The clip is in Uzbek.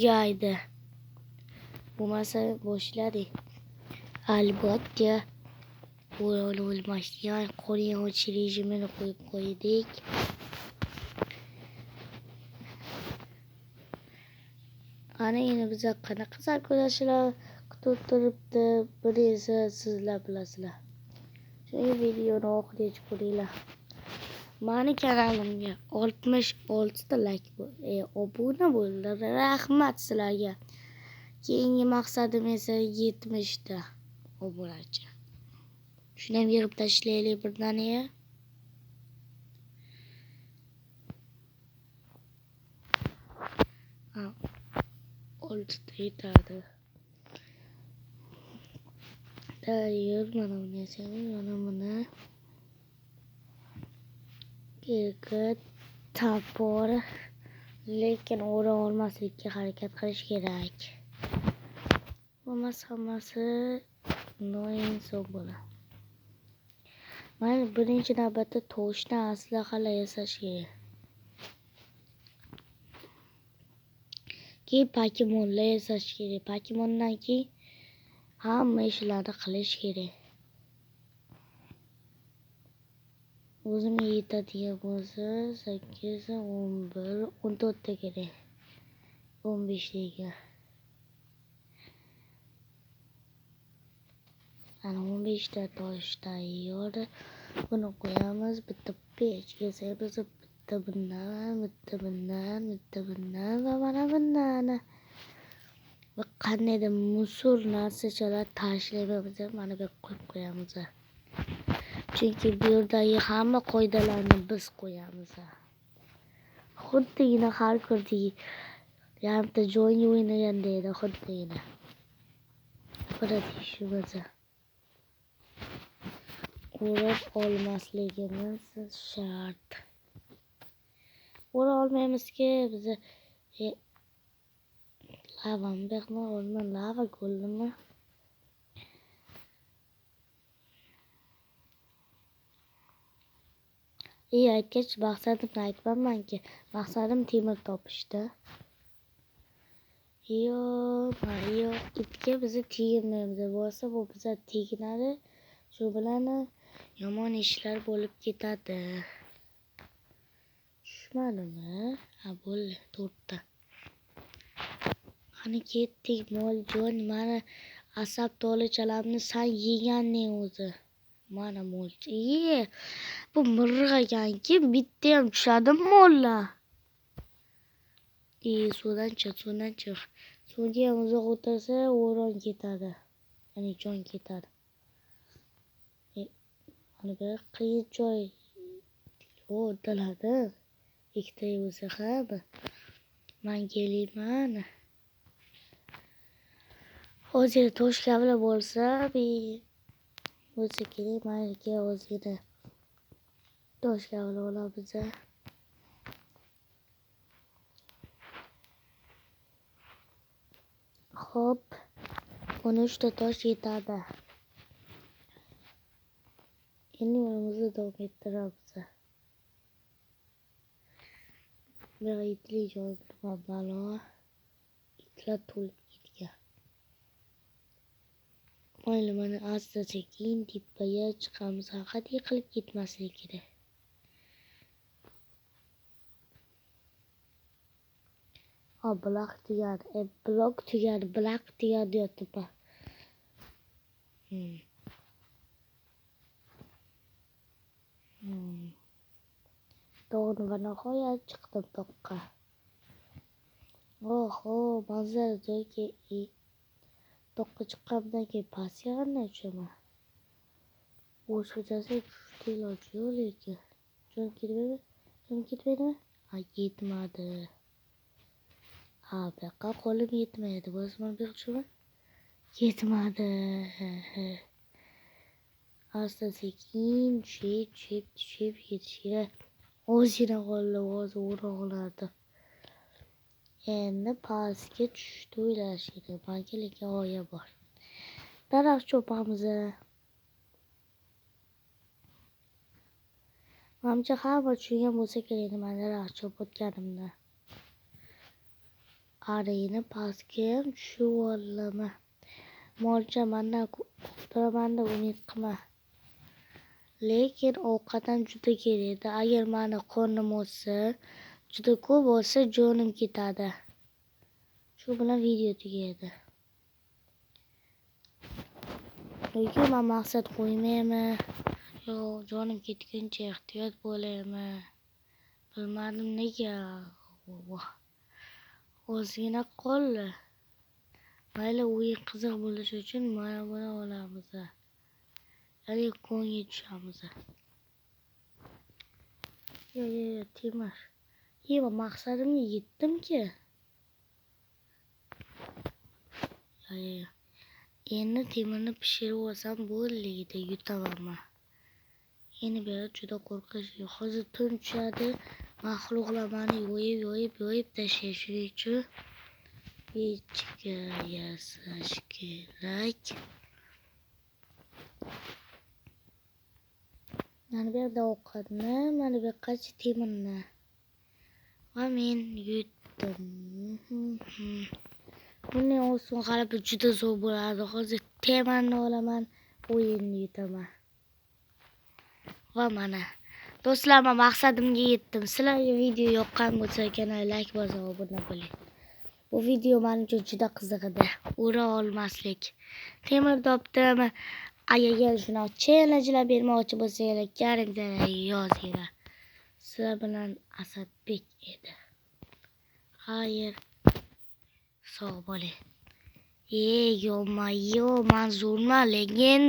Tugaydi. Bo'lmasa boshladik. Albatta o'lmasdan qo'yuvchi rejimini qo'yib qo'ydik. Ana endi biza qanaqa sarguzashtlar kutib turibdi, buni esa sizlar bilasizlar. Shu videoni oxirigacha ko'ringlar. Mani kanalimga 66 ta like obuna bo'ldi. Rahmat sizlarga. Keyingi maqsadim esa 70 ta obunachi. Shuni ham yig'ib tashlaylik birdaniga. Ha, 6 ta yetadi. Tayyor, mana buni yasaymiz, mana buni. Kirki, topor, lekin o'ra olmaslikka harakat qilish kerak. Bo'lmasa hammasi noinsof bo'ladi. Mana birinchi navbatda toshdan aslahalar yasash kerak. Keyin Pokemonlar yasash kerak. Pokemondan keyin hamma ishlarni qilish kerak. O'zimga yetadigan bo'lsa 8, 11, 14 ta kerak. 15 taga. Ana 15 ta tosh tayyor. Buni qo'yamiz, bitta pech yasaymiz, bitta bundan, bitta bundan, bitta bundan va mana bundan. Va qandaydir musor narsachalar tashlaymiz, mana bu yerga qo'yib qo'yamiz. Chunki bu yerdagi hamma qoidalarni biz qo'yamiz. Xuddigina har kundagi yarimta joyni o'ynaganda edi, xuddigina. Biradi. O'rab olmasligimiz shart. O'ra olmaymizki, bizni lavami bu yoqni olma, lava ko'ldimi? Aytgach maqsadimni aytmanmanki, maqsadim temir topishda. Yo'q, yo'q, itga bizni tegmaymiz. Bo'lsa bu biza teginadi. Shu bilan yomon ishlar bo'lib ketadi. Tushmadimi? Ha, bo'ldi, 4ta. Qani ketdik, moljon, mana asab tolichalarni san yeganning o'zi. Mana molchi. Bu mirg'aganki, ekanki, bitta ham tushadimi mollar? Suvdan chiq, suvdan chiq. Suvga ham uzoq o'tirsa, o'ron ketadi. Ya'ni jon ketadi. Mana bu qiyin joy o'rtaladi. Ikkita bo'lsa ham men kelayman. Hozir tosh kavla bo'lsa, bo'lsa kerak, mayli, ozgina tosh kavla olamiz. Xo'p, 13 ta tosh yetadi. Endi yo'limizni davom ettiramiz. Bir itli joy nima balo. Itlar to'lib ketgan. Mayli, mana asta sekin tepaga chiqamiz. Faqat yiqilib ketmaslik kerak. Ha, blok tugadi. Blok tugadi, blok tugadi deyapti. To'g'ri va nihoyat chiqdim toqqa. Oho, manzara joyga toqqa chiqqandan keyin pastga qanday tushaman? Boshqachasi tushdi, iloji yo'q lekin. Jon ketmaydimi? Jon ketmaydimi? Ha, yetmadi. Ha, bu yoqqa qo'lim yetmaydi. Bo'lsa mana bu yoqqa tushaman. Yetmadi. Asta sekin tushib, tushib, tushib ketish kerak. Ozgina qoldi, hozir o'ra olardi. Endi pastga tushishni o'ylash kerak. Balki lekin g'oya bor. Daraxt chopamiz. Manimcha hamma tushungan bo'lsa kerak nima daraxt chopayotganimni. Arini pastga ham tushib olaman. Molcha mandan qutqaraman deb umid qilma. Lekin ovqat ham juda kerak edi. Agar mani qornim o'tsa, juda ko'p bo'lsa jonim ketadi. Shu bilan video tugaydi. Lekin men maqsad qo'ymayman. Yo'q, jonim ketguncha ehtiyot bo'layman. Bilmadim nega. Ozgina qoldi. Mayli, o'yin qiziq bo'lishi uchun mana buni olamiz. Ya'ni konga tushamiz. Yo, yo, yo, temir. Yema, maqsadimga yetdim-ki. Yo, yo, yo. Endi temirni pishirib olsam bo'ldi, yutaman men. Endi bu yerda juda qo'rqish yo'q. Hozir tun tushadi, maxluqlar meni yo'yib, yo'yib, yo'yib tashlaydi. Shuning uchun pechka yasash kerak. Mana bu yerda ovqatni, mana bu yoqqacha temirni. Va men yutdim. Bunday oson g'alaba juda zo'r bo'ladi. Hozir temirni olaman, o'yinni yutaman. Va mana do'stlar, men maqsadimga yetdim. Sizlarga video yoqqan bo'lsa, kanalga like bosib obuna bo'ling. Bu video men uchun juda qiziq edi. Ura olmaslik. Temir topdim. Agar shunaqa challengelar bermoqchi bo'lsanglar, kommentariyada yozinglar. Sizlar bilan Asadbek edi. Xayr. Sog' bo'ling. Ey, yo-ma-yo, man zo'rman, legenda.